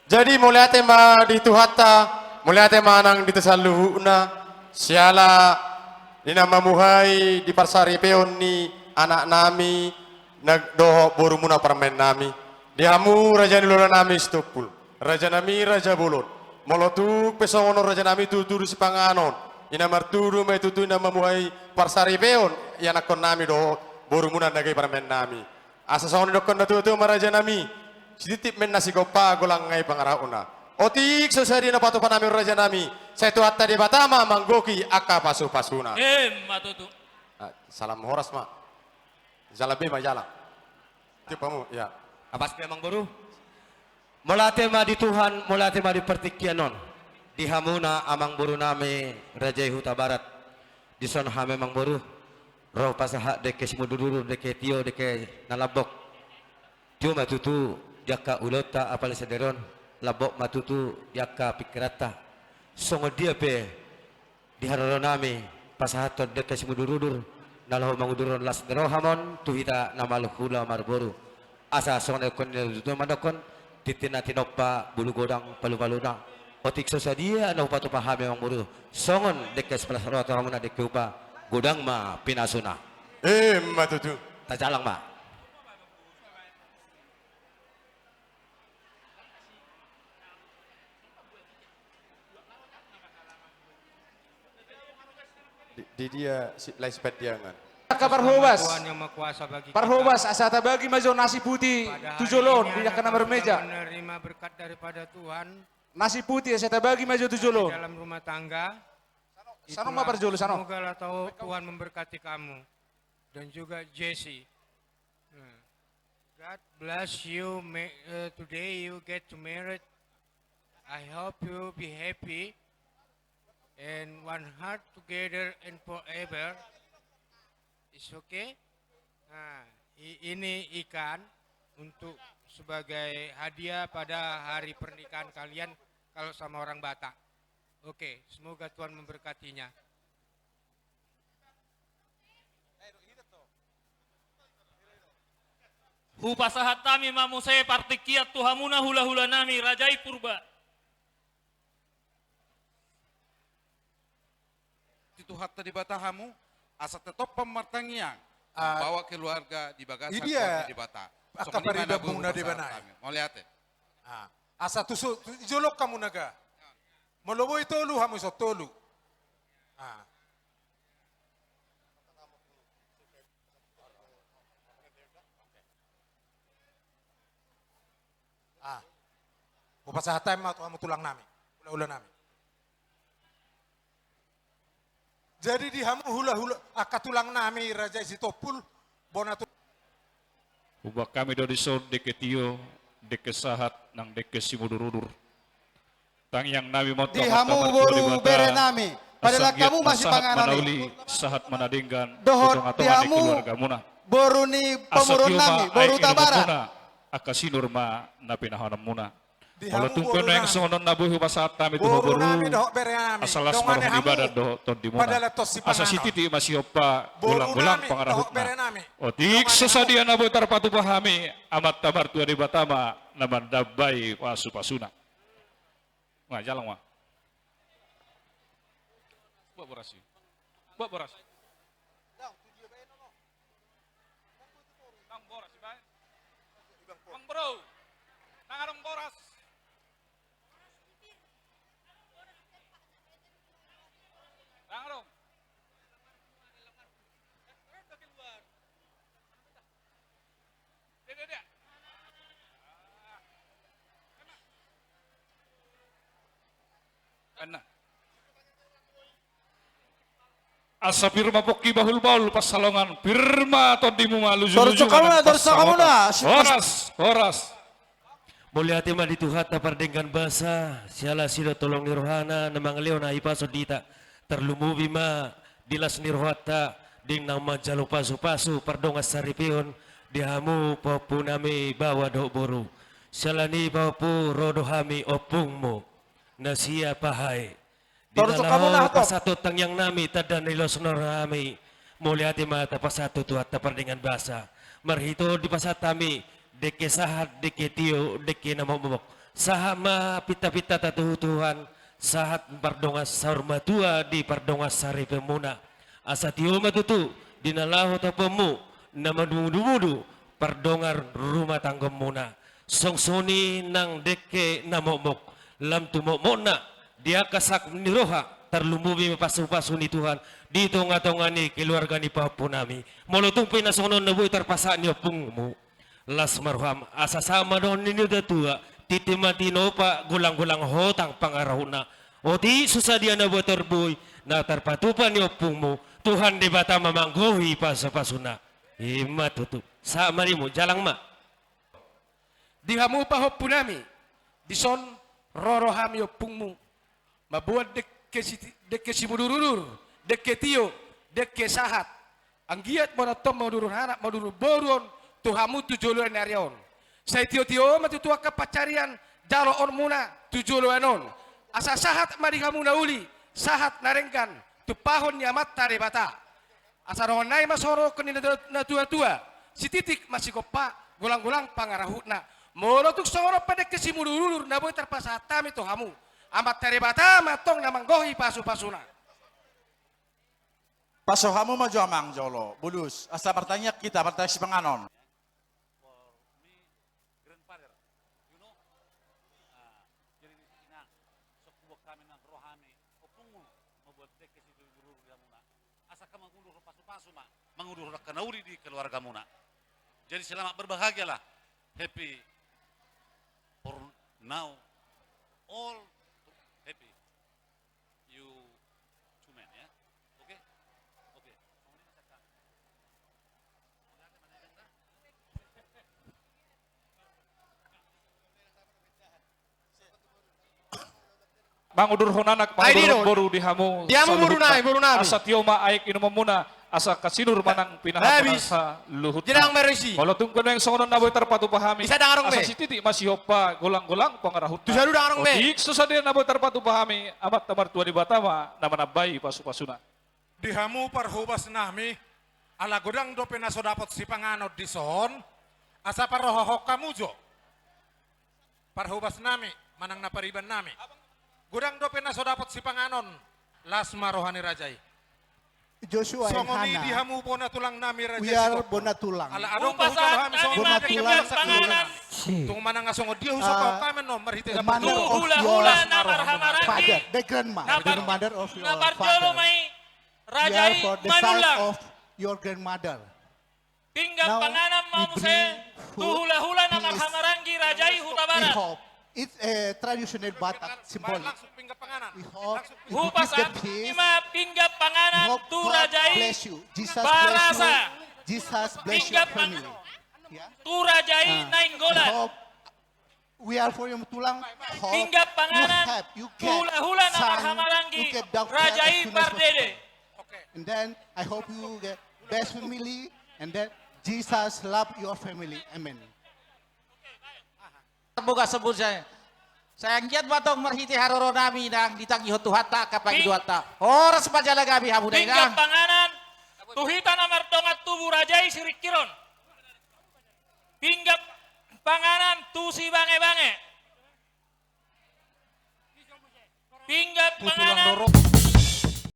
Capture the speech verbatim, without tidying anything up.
Jadi mauliate ma di Tuhanta, mauliate ma nang di hita saluhutna, siala di na mamuhai di parsaripeon ni anaknami, na dohot borumuna parumaennami. Di hamu raja ni hulahula nami Sitompul, raja nami raja bolon. Molo tung pe songon on raja nami tutu di sipanganon, i na martudu ma i tutu na mamuhai parsaripeon ianakkonnami dohot borumuna na gabe parumaennami. Asa songon didokkon na tuatua ma raja nami, sititip ma inna sigompa golang ngai pangarahutna. Otik so sadia na hupatupa hami on raja nami, sai Tuhanta Debata ma manggohi angka pasupasuna. Emma tutu. Ah, salam horas ma. Jala be ma jala. Tiup hamu, ya. Apas be amangboru. Mauliate ma di Tuhan, mauliate ma di partingkian on. Di hamuna amangborunami raja i Hutabarat. Dison hami amangboru ro pasahat dengke simudurudur, dengke tio, dengke na lambok. Tio ma tutu di angka ulaonta apala sadari on, lambok ma tutu di angka pingkiranta. Songon dia pe di haroro nami pasahathon dengke simudurudur na laho mangudurhon las ni roha ma on tu hita na malhula marboru. Asa songon na didokkon ni na tuatua mandokkon, tintin na tinompa bulu godang palupaluna. Otik so sadia na hupatupa hami amangboru, songon dengke sipalas roha tu hamuna dengke upa, godang ma pinasuna. Emma tutu. Tajalang ma. Di, di dia si, lae Sipandiangan. Angka parhobas. Tuhan yang Maha Kuasa bagi kita. Parhobas, asa tabagi ma jo nasi putih tu jolo on di angka na marmeja. Pada hari ini anda akan segera menerima berkat daripada Tuhan. Nasi putih asa tabagi ma jo tu jolo on. Di dalam rumah tangga. Sano ma parjolo, sano. Itulah, semoga lah tahu Tuhan memberkati kamu dan juga Jesse. Nah, God bless you. May, uh, today you get to married. I hope you be happy and one heart together and forever. It's okay. Nah, i-, ini ikan untuk sebagai hadiah pada hari pernikahan kalian kalau sama orang Batak. Oke, semoga Tuhan memberkatinya. Hupasahat hami ma muse partingkian tu hamuna hulahula nami, raja i Purba. Di Tuhanta Debata hamu, asa tetap martangiang, ah, membawa keluarga di bagasan Tuhan Debata. Angka pariban muna Debata. Mauliate. Ah, asa tu so, tu jolo on hamu naga. Molo boi tolu hamu so tolu. Ah. Ah. Hupasahat hami ma tu hamu tulang nami, hulahula nami. Jadi di hamu hulahula, angka tulang nami, raja i Sitompul, bona tu. Huboan hami do dison dengke tio, dengke sahat nang dengke simudurudur. Tangiang nami ma on tu Amanta Martua Debata. Di hamu boru bere nami, asa giat ma sahat ma na uli, sahat ma na denggan, dohot di hamu boru ni pamoruon nami, boru Hutabarat. Asa tio ma aek inumon muna, angka sinur ma na pinahanhon muna. Molo tung pe nuaeng songon on na boi hupasahat hami tu ho boru, asa las ma roha ni badan dohot tondi muna. Asa sititi ma sihompa, golang-golang pangarahutna. Otik so sadia na boi tarpatupa hami, Amanta Martua Debata ma na mandambai pasupasuna. Nga, jalang ma. Buat boras i. Buat boras. Nang boras i baen. Nang bro. Nang adong boras. Nang adong. Asa pir ma pongki bahulbahul pansalongan, pir ma tondimu malujuluju. Horas, horas. Mauliate ma di Tuhanta pardenggan basa, siala sidok tolong ni rohana na mangalehon hahipason di hita. Tarlumobi ma di las ni rohanta, di na manjalo pasupasu pardongan saripeon, di hamu pahompu nami baoa dohot boru. Siala ni pahompu ro do hami ompungmu, na sia pahae. Di na laho pasahathon tangiang nami, tanda ni las ni roha nami, mauliate ma tapasahat tu Tuhanta pardenggan basa. Marhite on dipasahat hami, dengke sahat, dengke tio, dengke na mokmok. Sahat ma pinta-pinta ta tu Tuhan, sahat pardongan saur matua di pardongan saripeonmuna. Asa tio ma tutu di na laho tapuonmu, na mamudu-mudu pardongan rumah tanggaonmuna. Songon i nang dengke na mokmok, lam tu mokmokna, di angka sangkap ni roha, tarlumobi ma pasu-pasu ni Tuhan di tonga-tonga ni keluarga ni pahompunami. Molo tung pe na songon on na boi tarpasahat ni ompungmu, las ma roham, asa sahat ma dohonon ni natua-tua, tintin ma tinopa, golang-golang hotang pangarahutna. Otik so sadia na boi tarbuat, na tarpatupa ni ompungmu, Tuhan Debata ma manggohi pasu-pasuna. I ma tutu. Sahat ma dirimu, jalang ma. Di hamu pahompunami, dison ro do hami ompungmu, mamboan dengke si-, dengke simudur-udur, dengke tio, dengke sahat. Anggiat ma on antong manuruhon anak, manuruhon boru on tu hamu tu joloan ni ari on. Sai tio-tio ma tutu angka pansarian jaloonmuna tu joloan on. Asa sahat ma di hamu na uli, sahat na denggan, tumpahon ni Amanta Debata. Asa dohonon nai ma songon na nidok ni natua-tua, sititik ma sigompa, golang-golang pangarahutna. Molo tung songon on pe dengke simudur-udur na boi tarpasahat hami tu hamu, Amanta Debata ma antong na manggohi pasu-pasuna. Paso hamu ma jo amang jolo, bulus, asa martangiang hita, martangiang sipanganon. For me, grandfather, you know? Ah, jadi di sini nang, so huboan hami nang ro hami ompungmu, mamboan dengke simudur-udur di hamuna. Asa angka mangudur pasu-pasu ma, mangudur angka na uli di keluargamuna. Jadi selamat berbahagialah. Happy for now. All happy. You two men, ya. Oke? Oke. Mangudurhon anak, mangudurhon boru di hamu. Di hamu boru nami, boru nami. Asa tio ma aek inumonmuna, asa angka sinur manang pinahan saluhutna. Molo tung pe nuaeng songon on na boi tarpatupa hami, asa sititik ma sigompa, golang-golang pangarahutna. Otik so sadia na boi tarpatupa hami, Amanta Martua Debata ma na manambai pasu-pasuna. Di hamu parhobas nami, ala godang dope na so dapot sipanganon dison, asa parrohahon hamu jo. Parhobas nami, manang na pariban nami. Godang dope na so dapot sipanganon, las ma roha ni raja i. Joshua and Hannah, songon i di hamu bona tulang nami raja i, we are bona tulang. Ala adong do hujalo hami songon i, bona tulang. Tung manang songon dia husomba hami annon marhite na parjolo. Hula-hula na marhahamaranggi. Father, the grandma, the grandmother of your father. Na parjolo ma i. Raja i Manulang. Pinggan panganan ma muse tu hula-hula na marhahamaranggi raja i Hutabarat. It's a traditional Batak symbolic. We hope you give them peace. Hupasahat ma pinggan panganan tu raja i Barasa. Pinggan panganan tu raja i Nainggolan. We are from Tulang. Pinggan panganan tu hula-hula na marhahamaranggi raja i Pardede. And then I hope you get best family, and then Jesus love your family. Amen. Boga sebut saya. Sai anggiat ma antong marhite haroro nami nang ditangihon Tuhanta angka pangidoanta. Horas ma jala gabe hamu dainang. Pinggan panganan tu hita na mardongan tubu raja i Siringkiron. Pinggan panganan tu sibangebange. Pinggan panganan